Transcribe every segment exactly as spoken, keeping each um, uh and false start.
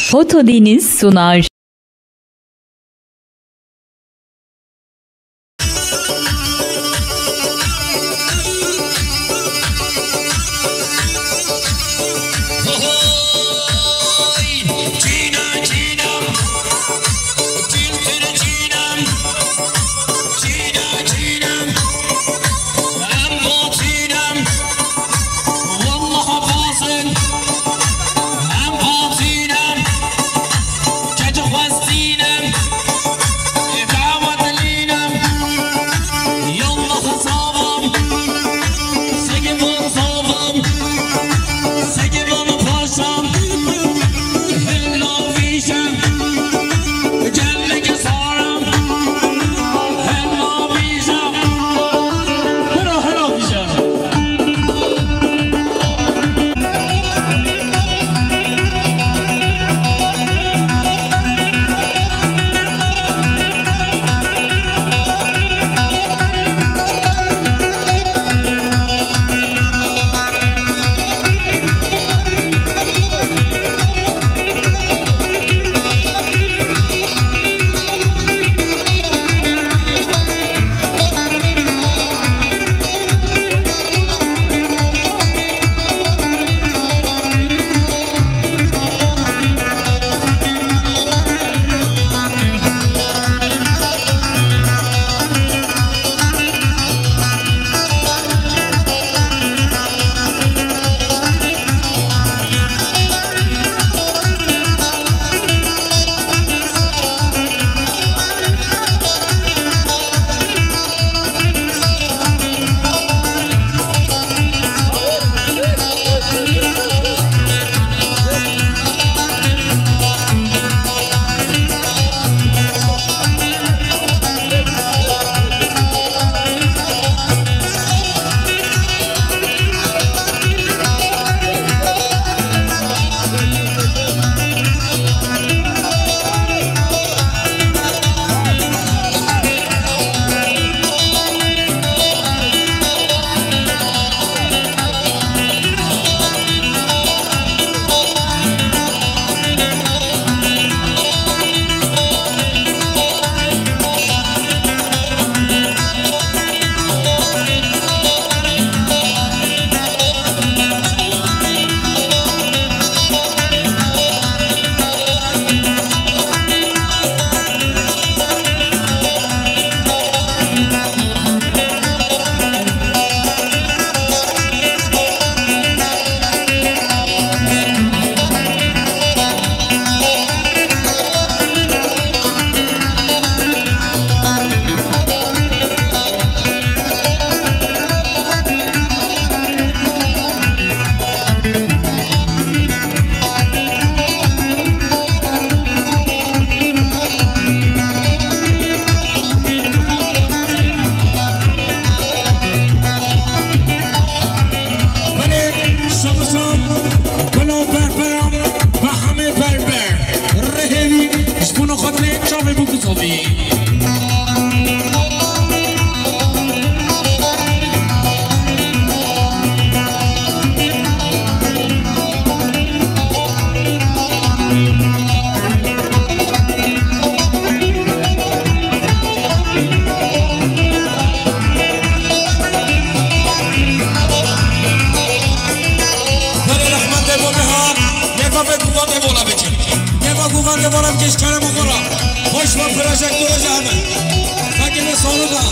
Foto Deniz sunar. Belê, şaşan, gula berberan, Behemê berber, rihê wî, ji bo xatirê çavê bû ku zavî. Berê rehmetê bo meha, nêva vê guvan nêvola bikin. Nêva guvan nêvola bikin, ji kerem û xwe re. Xweş ve projektore ji hemin. Vekine sağlıkla.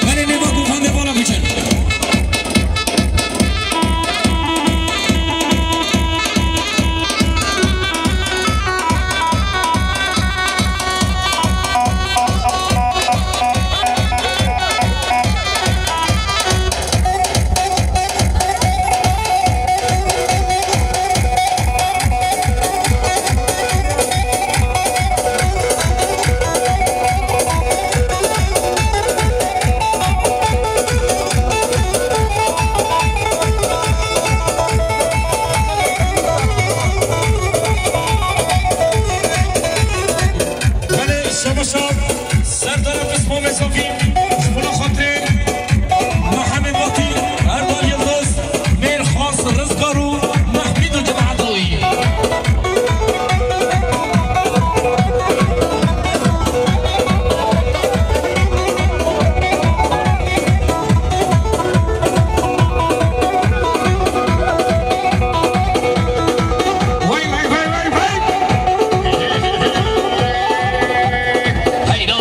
Belê nêva ku van dê vala biçin. Belê, şebaşa, serdara pisma mesafî, ji bona xatirê Muhammed Wekîl, Erdal Yildiz, Mêrxas Rizgar û Mehmîd û cemaeta wî. Vay, vay, vay, vay, vay! Heyra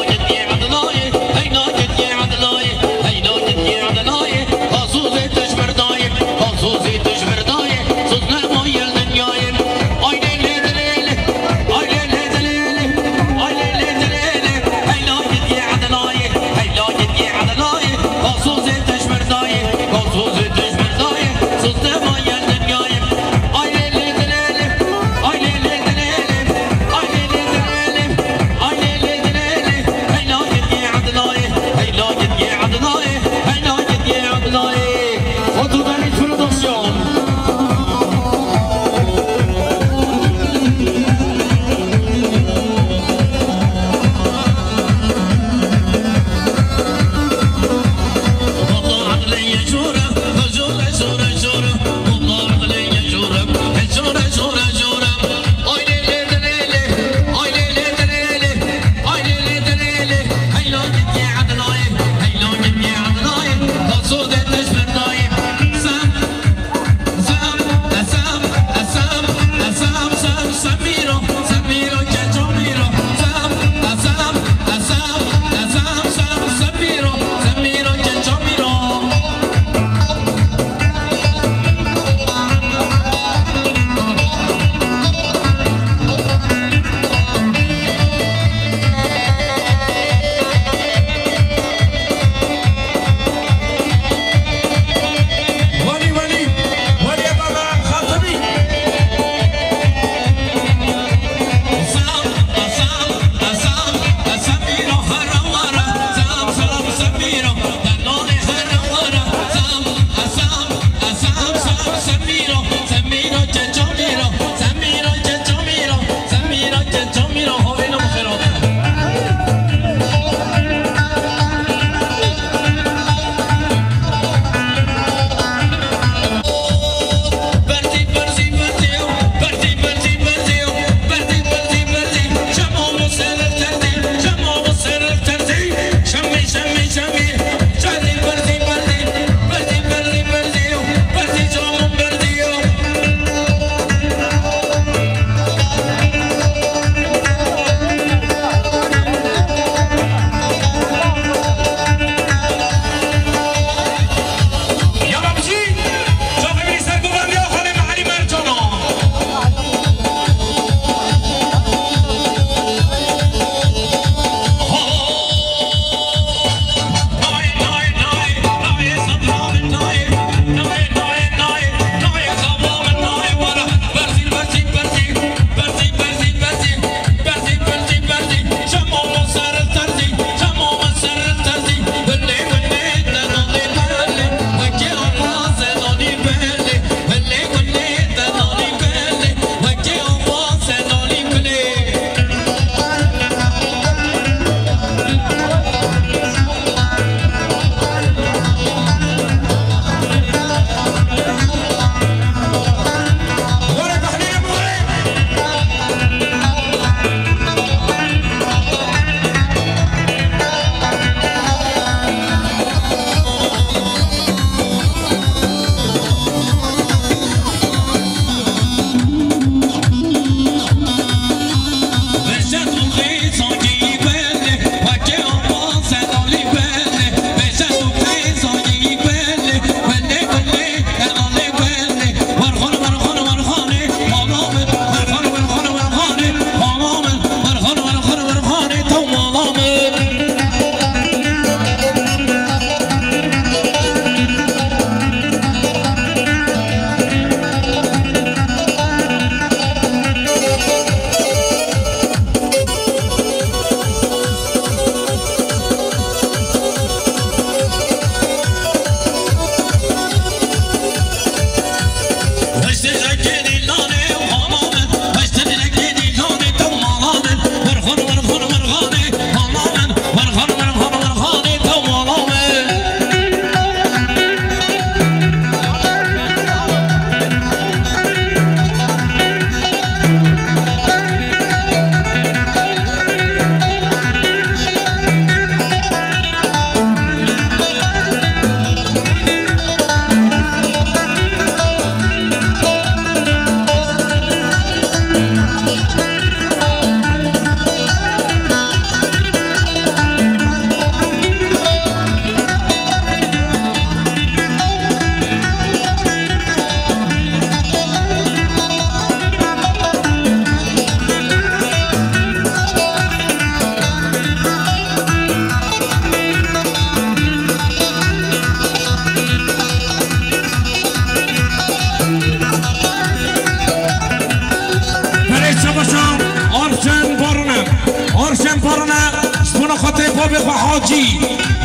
Cî,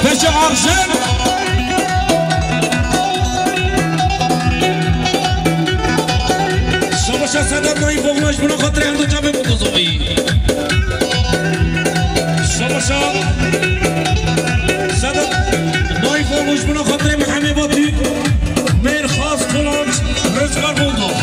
Beşe Arjen. Şabaşa Sedat Naîf oğlu ji bo xatirê her du çavê bikuzovî. Şabaşa Sedat Naîf oğlu ji bo xatirê Mihemed Batî. Mêrxas Kolanç, Rizgar Bulldog.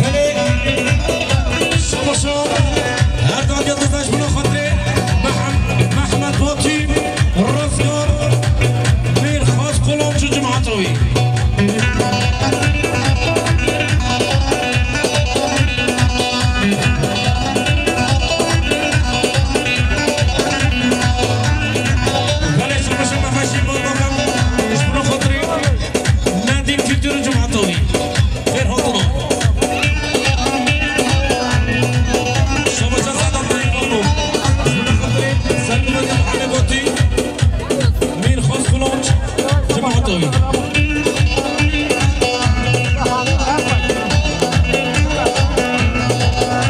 Belê, şabaşa, her dadiya dizdaş bina xatirê Mehem-, Mehmet Batî, Rizgar, Mêrxas Kolanç û cemaeta wî. Belê, şabaşa me xweşî bal bakan, ji bina xatirê Mendîn Kultur û cemaeta wî. Xêr hatina. Şabaşa Sedat Naîf oğlu. Ji bina xatirê Sedat Naîf Batî. Mêrxas Kolanç, cemaeta wî.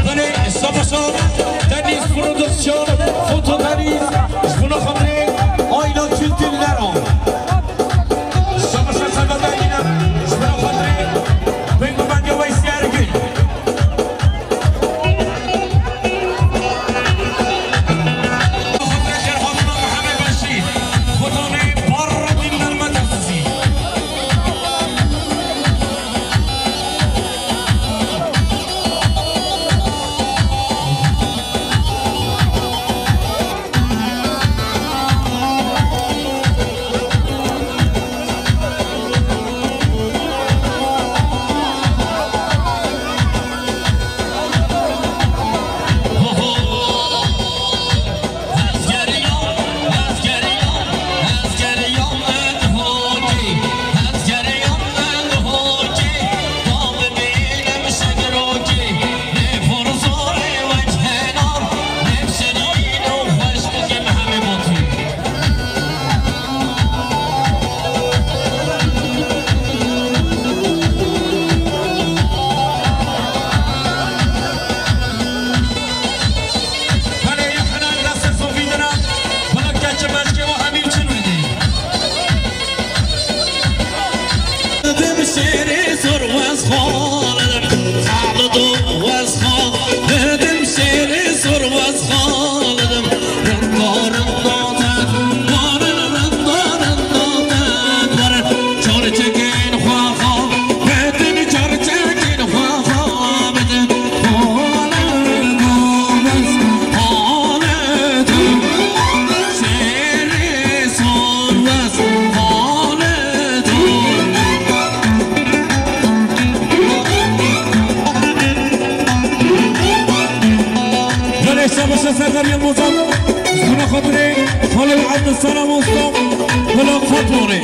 Belê, şabaşa Deniz Prodüksiyon, Foto Deniz, ji bo xatirê Ayna Kültür Lera. Şabaşa Sedat Deniz, ji bo xatirê Bengûbendê Weysî Ergin. Belê ya Henan destê sofî dina, bila keçê meşkê û hemî biçin wê dê. Dedim şêrê zor wez xalidim, xalido wez xalidim, şêrê zor wez xalidim. Rinda, rinda, tek, warin, rinda, rinda, tek, warin. Çar çekên xwe xwe, betin çar çekên xwe xwe bidin. Xalid, Xalid, Xalid, şêrê sor wez, Xalid. Belê şabaşa Serdar Yılmazan. Ji bo xatirê Xalil Abdulselam Usta, Bila Fatmorê.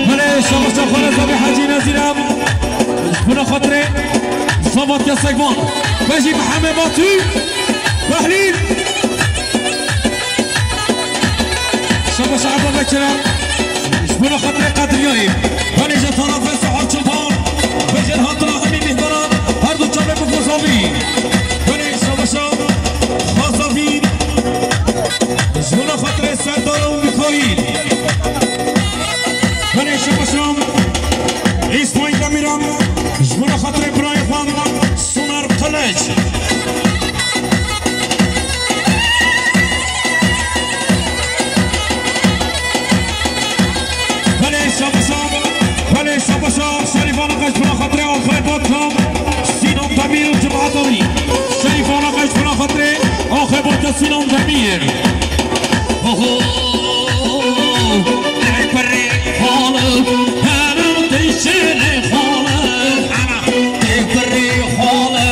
Belê şabaşa Xalil Zabî Hacî Nezîra. Ji bo xatirê Savat Yasekvan. Bejî Mihemed Batû. Behlîl. Şabaşa Ebabekira. Ji bo xatirê Qedriyayê. Belê ji tarafê Sehar Çilpan. Bi xêr hatina hemî Belê şabaşam. Îsmaîl Demîran. Ji bo xatirê birayê xwe Soner Kılıç. Belê şabaşam. Belê şabaşam. Şerîfana xwe ji bo xatirê Axê Bakan. Sinan Demîr û cemaetê. Şerîfana xwe ji bo xatirê Axê Bakan Sinan Demîr. Oho! Ey pirê xala, hene dişêrê xala, ana. Ey pirê xala,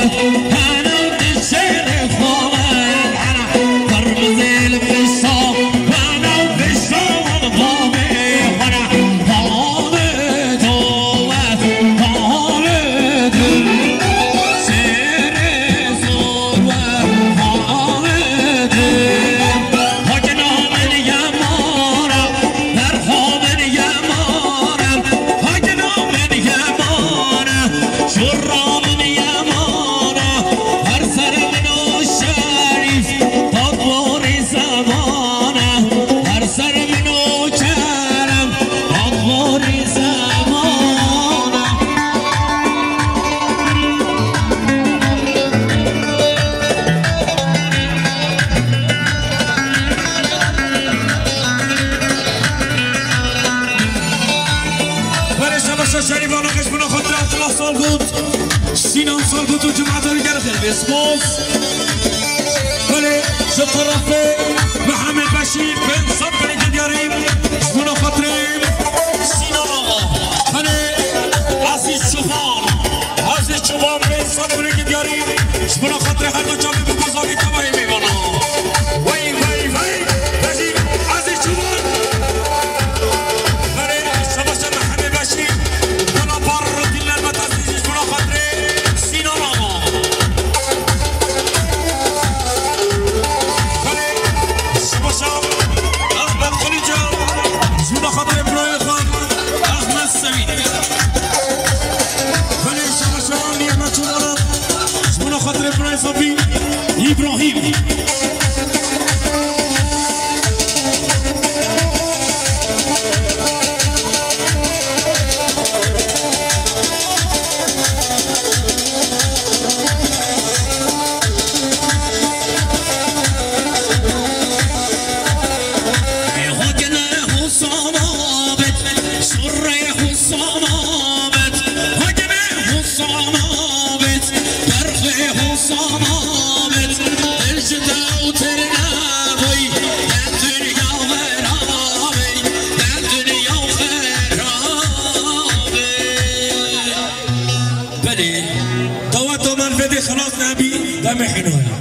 hene dişêrê xala, ana. Qirmizê li pişta, hene pişta wan bavê xwe, ana. Xalê dole, xalê dil, şêrê zor we, xalê dil. Hacina min yemana, berxa min yemana, hacina min yemana, şurra min yemana, her ser min o şerîf, tatwarî zemana, her ser min o kerem, tatwarî zemana. Belê şabaşa şerîfana xwe ji bo xatirê Abdullah Salgut, Sinan Salgut û cemaetê gelek xêr. Spas. Belê ji terefê Mihemed Beşîr pênc sed berê diyarî ji bo xatirê Sinan Axa. Belê Ezîz Çoban. Ezîz Çoban pênc sed berê diyarî ji bo xatirê her du çavê bi gozanî tevayê mêvana. Wey, wey, wey. Ezîz, Ezîz Çoban. Belê, şabaşa Mihemed Beşîr. Bana par diller metazî ji bo xatirê Sinan Axa. Belê, şabaşa Ehmed Xulîca. Ji bo xatirê birayê xwe Ehmed Sevîn. Belê şabaşa Nîmet Çolak. Ji bo xatirê birayê Safî Îbrahîm. Belê, daweta me li vê dê xilas nebî, demê hênoya.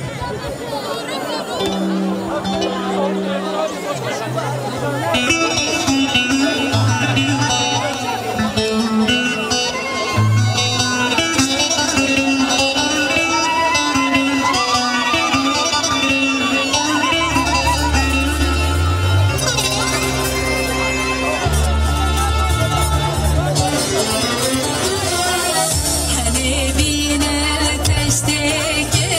Hele bîne teşteke,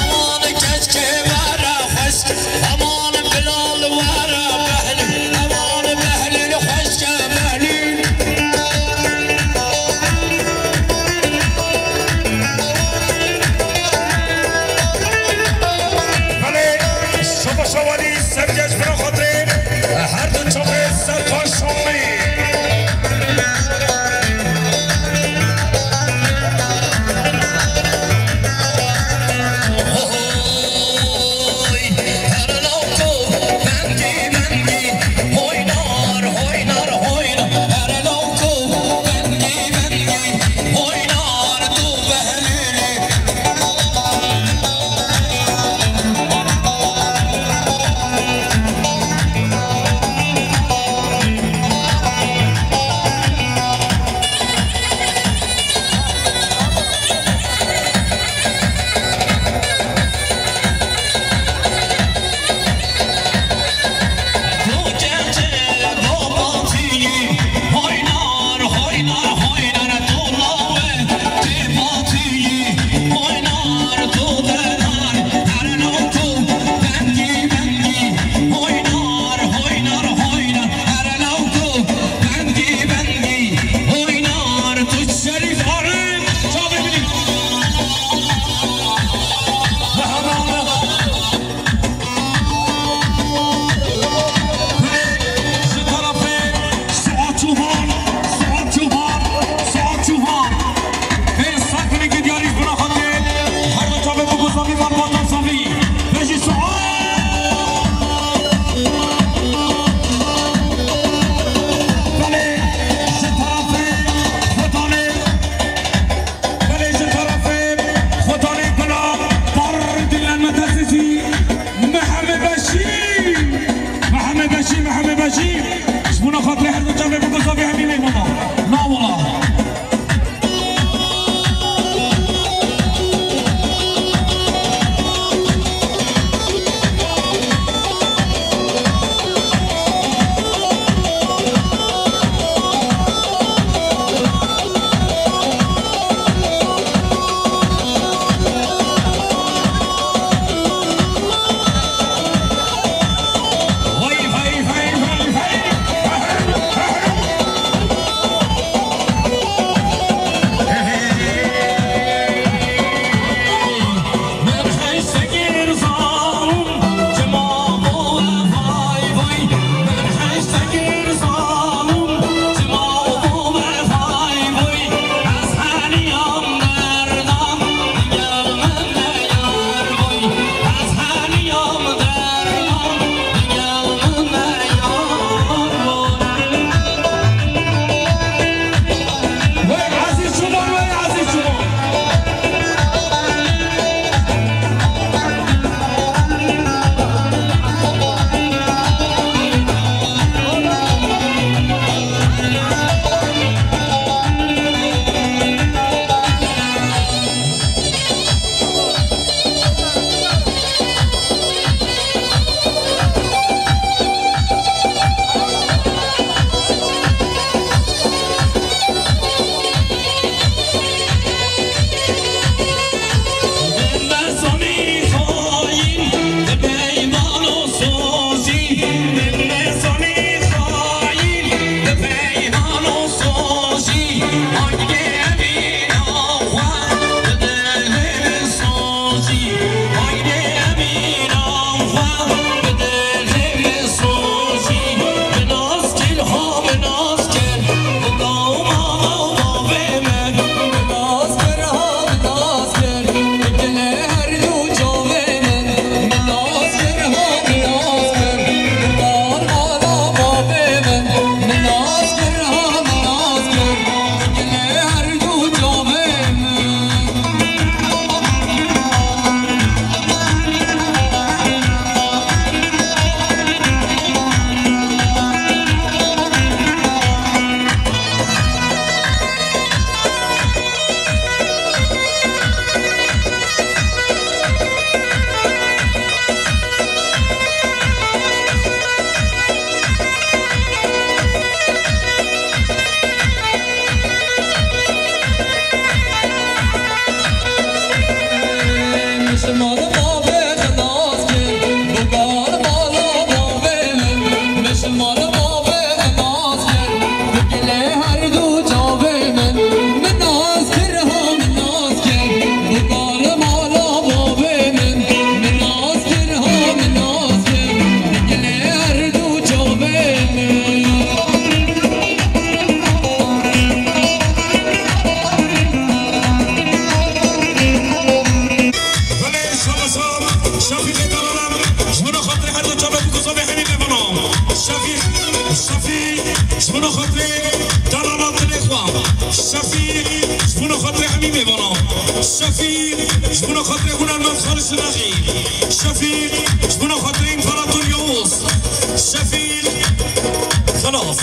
Aman keçkê were xweşk, aman Bilal were Behlûl, aman Behlûl xweşke Behlûl. Belê, şaba şawanî serkeş bira xatirê her du çavê serpaşanî. Şerîf Arif, çavê min. Ji tarafê Suat Çoban, Suat Çoban, Suat Çoban. Vê sakinekî diyarî ji bira xwe tê. Her du çavê bigozavî, malbata zavî. Bejî Suat! Belê, ji tarafê Xwedanê. Belê ji tarafê Xwedanê bela bar dinlenme destê jî Mihemed Beşîr. Mihemed Beşîr, Mihemed Beşîr. Ji bona xatirê her du çavê bigozavî hemî mêhmana. Na wala. Ji bo xatirê delala dilê xwe. Şefîq, ji bo xatirê hemî mêvanan. Şefîq, ji bo xatirê hunermend Xalid Sinaxî. Şefîq, ji bo xatirê Împarator Yavuz. Şefîq, xelas.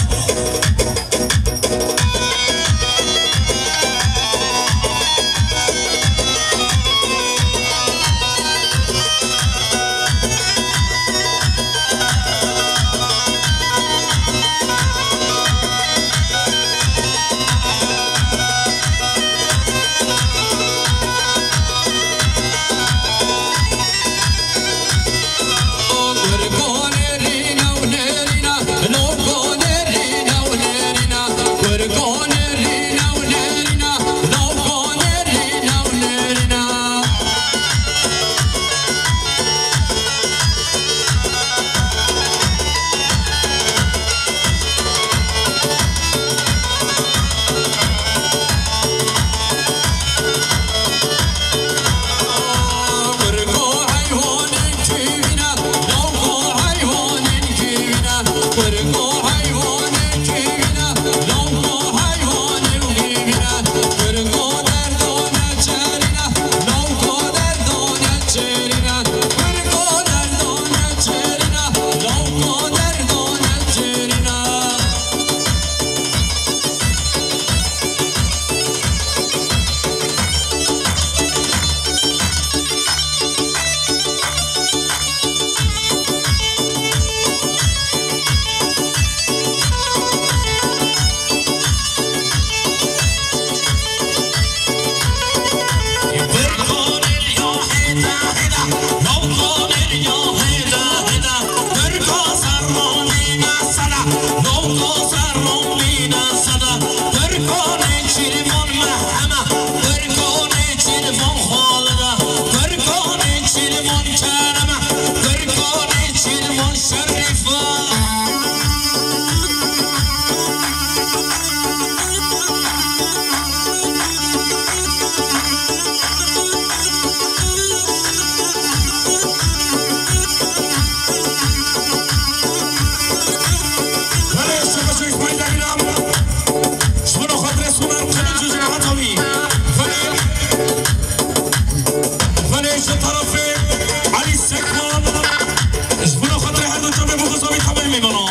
Belê ji terefê Elî Sekman, ji bo xatirê her du çavê bo xizavî tamê mêvanan.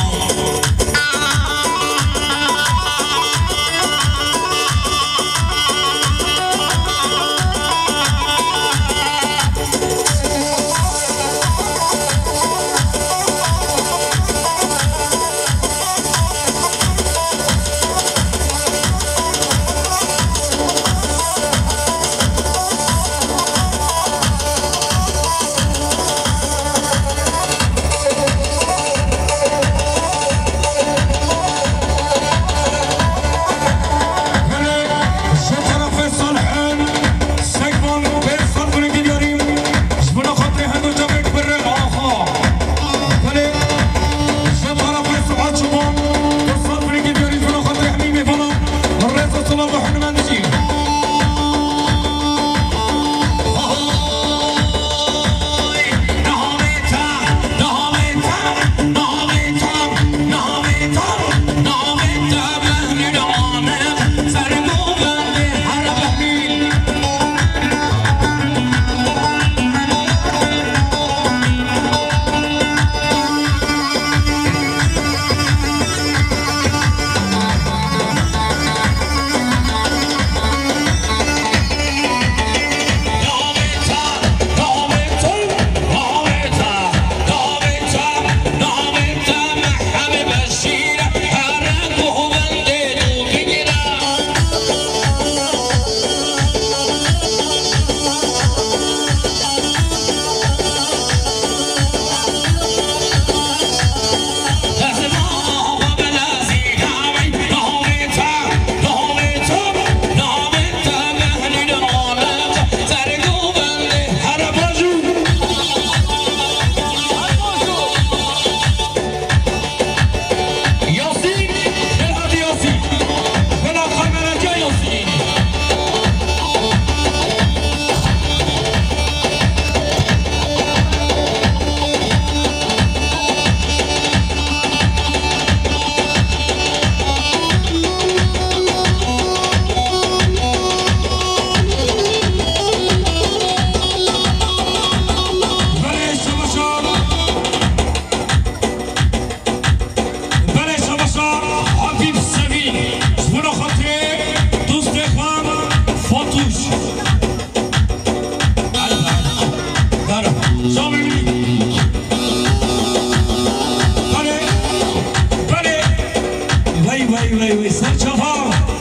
Wê ser çava.